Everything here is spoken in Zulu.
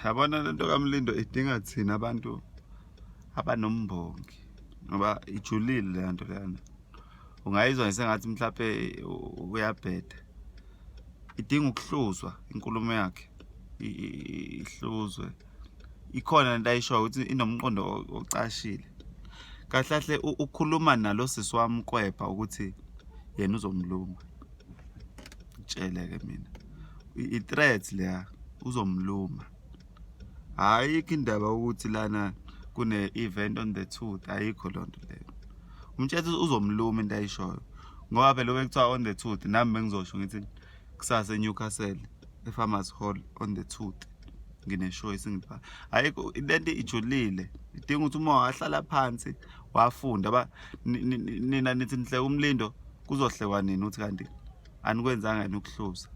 Yabona lento kaMlindo idinga thina abantu abanombongi ngoba ijulile le nto leyana. Ungayizwa nje sengathi mhlampe uyabheda. Idinga ukuhluzwa inkulumo yakhe ihluzwe. Ikhona lento ayishoyo ukuthi inomqondo ocashile. Kahle kahle ukhuluma nalo sisi wamkwebha ukuthi yena uzomluma. Ngitshele-ke mina. I-threat leya uzomluma. Ayikho indaba ukuthi lana kune-event on the tooth ayikho loo nto leyo. Umtshela uzomluma into ayishoyo ngoba phela ube kuthiwa on the tooth nami bengizosho ngithi kusasa eNewcastle eFarmers Hall on the tooth ngine-show esingibhala. Ayikho lento ijulile idinga ukuthi uma wahlala phansi wafunda ba nina nithi nihleka umlindo kuzohlekwa nini ukuthi kanti anikwenzanga yini ukuhluza.